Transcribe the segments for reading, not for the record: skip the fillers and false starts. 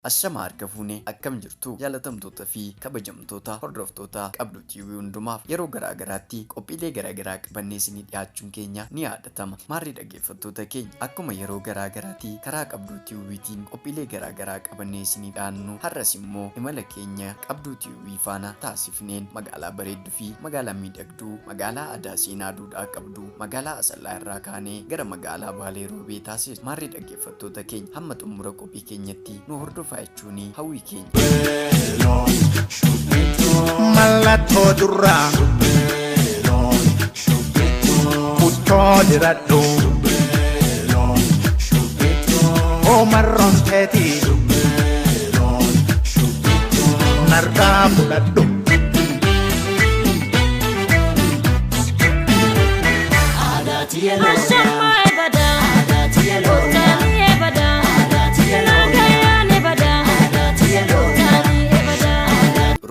Ashama harka fuune, akkam jirtu jaalatamtoota fi kabajamtoota hordoftoota Qabdu TV? Hundumaaf yeroo garaa garaatti qophiilee garaa garaa qabannee isinii dhiyaachuun keenya ni yaadatama. Maarri dhaggeeffattoota keenya, akkuma yeroo garaa garaatti karaa Qabduu TVtiin qophiilee garaa garaa qabannee isinii dhiyaannu, har'as immoo imala keenya Qabduu TV faana taasifneen magaalaa bareedduu fi magaalaa miidhagduu, magaalaa aadaa seenaa duudhaa qabdu, magaalaa Asallaa irraa kaanee gara magaalaa Baalee Roobee taasisna. Maarri dhaggeeffattoota keenya, hamma xumura qophii keenyatti nu hordofaa jechuun hawwii keenya. Mallattoo durraa kuttoo diradhu Omarroon teeti narraa fudhadhu.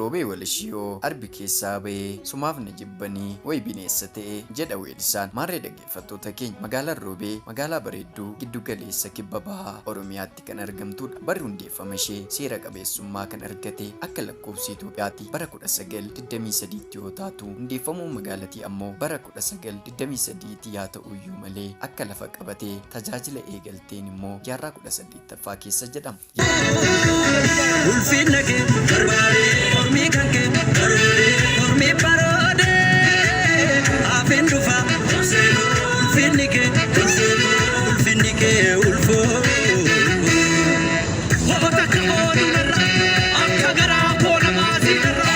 Roobee Walashiyoo arbi keessaa bahee sumaaf na jibbanii wayi bineensa ta'e jedha weellisaan. Maarree dhaggeeffattoota keenya, magaalaan Roobee magaalaa bareedduu giddu galeessa kibba bahaa Oromiyaatti kan argamtudha. Barri hundeeffama ishee seera qabeessummaa kan argate akka lakkoofsa Itoophiyaatti bara 1923tti yoo taatu, hundeeffamuun magaalatii ammoo bara 1923tti yaa ta'uyyuu malee akka lafa qabatee tajaajila eegalteen immoo jaarraa 18ffaa keessa jedhama. Ulfinna kee barbaade, mormii kan kee baroode, mormii baroode, hafeen dhufa, ulfinni kee, ulfinni kee ulfoo. Takka boodunarra akka garaa koo namaa siinarra.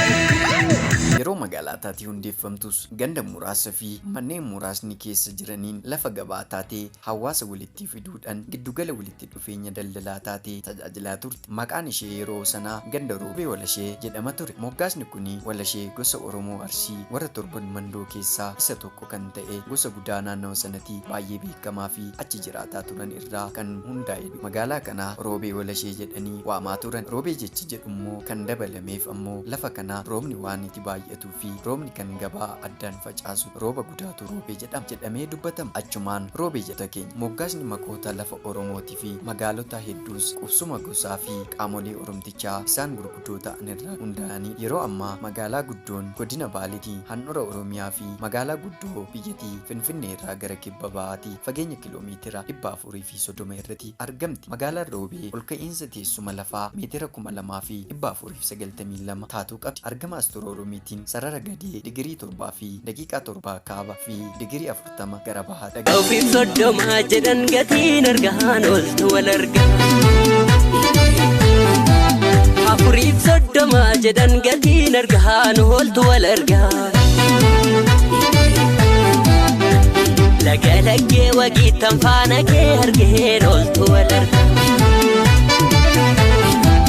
Yeroo magaalaa taatee hundeeffamtus ganda muraasa fi manneen muraasni keessa jiraniin lafa gabaa taatee hawaasa walitti fiduudhaan giddugala walitti dhufeenya daldalaa taatee tajaajilaa turte. Maqaan ishee yeroo sanaa ganda Roobee Walashee jedhama ture. Moggaasni kuni Walashee gosa Oromoo Arsii warra Torban Mandoo keessaa isa tokko kan ta'e, gosa guddaa naannawa sanatti baay'ee beekamaa fi achi jiraataa turan irraa kan hundaa'edha. Magaalaa kana Roobee Walashee jedhanii waamaa turan. Roobee jechi jedhu immoo kan dabalameef ammoo lafa kana roobni waan itti baay'atuu fi roobni kan gabaa addaan facaasu rooba gudaatu roobee jedhama jedhamee dubbatama. Achumaan Roobee jedha keenya. Moggaasni maqoota lafa Oromootii fi magaalota hedduus qubsuma gosaa fi qaamolee Oromtichaa isaan gurguddoo ta'an irraa hundaa'anii. Yeroo ammaa magaalaa guddoon godina Baaleetii handhura Oromiyaa fi magaalaa guddoo biyyatii Finfinnee irraa gara kibba bahaati fageenya kiloomeetira 430 irratti argamti. Magaalaan Roobee olka'iinsa teessuma lafaa meetira 2492 taatuu qabdi. Argama astiroonomiitiin sarara gadee digirii 7:07 kaaba fi digirii 40 gara bahaa dhaga'a. Ofiif 30 jedhan gatiin argaan oltu wal argaa. Afuriif 30 jedhan gatiin argaan oltu wal argaa. Laga laggee wagiittan faana kee argeen oltu wal argaa.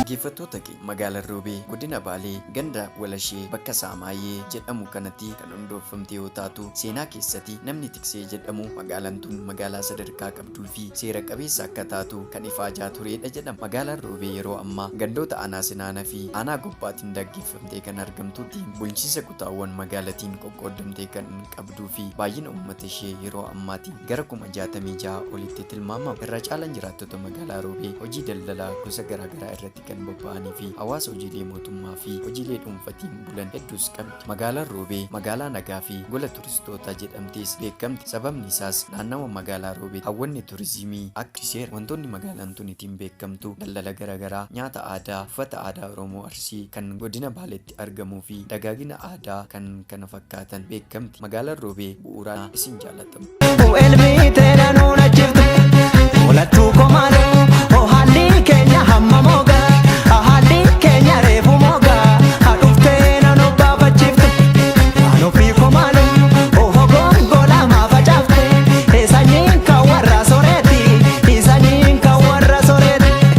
Dhaggeeffattoota keenya, magaalaan Roobee godina Baalee ganda Walashee bakka Saamaayee jedhamu kanatti kan hundoofamte yoo taatu, seenaa keessatti namni Tiksee jedhamu magaalaan tun magaalaa sadarkaa qabduu fi seera qabeessa akka taatu kan ifaajaa tureedha jedhama. Magaalaan Roobee yeroo ammaa gandoota aanaa Sinaana fi aanaa Gobbaatiin daangeffamtee kan argamtutti bulchiinsa kutaawwan magaalatiin qoqqooddamtee kan qabduu fi baay'ina uummata ishee yeroo ammaati gara 66,000 olitti tilmaamama. Irra caalaan jiraattota magaalaa Roobee hojii daldalaa gosa garaagaraa irratti kan bobba'anii fi hawaasa hojiilee mootummaa fi hojiilee dhuunfatiin bulan hedduus qabdi. Magaalaan Roobee magaalaa nagaa fi gola turistootaa jedhamtees beekamti. Sababni isaas naannawa magaalaa Roobee hawwanni turizimii akka seera. Wantoonni magaalaan tun ittiin beekamtu daldala garaagaraa, nyaata aadaa, uffata aadaa Oromoo Arsii kan godina Baaleetti argamuu fi dagaagina aadaa kan kana fakkaatan beekamti. Magaalaan Roobee bu'uuraa isin jaalatamu. Elmi teera nuun achiftu Olattuu komaaloo.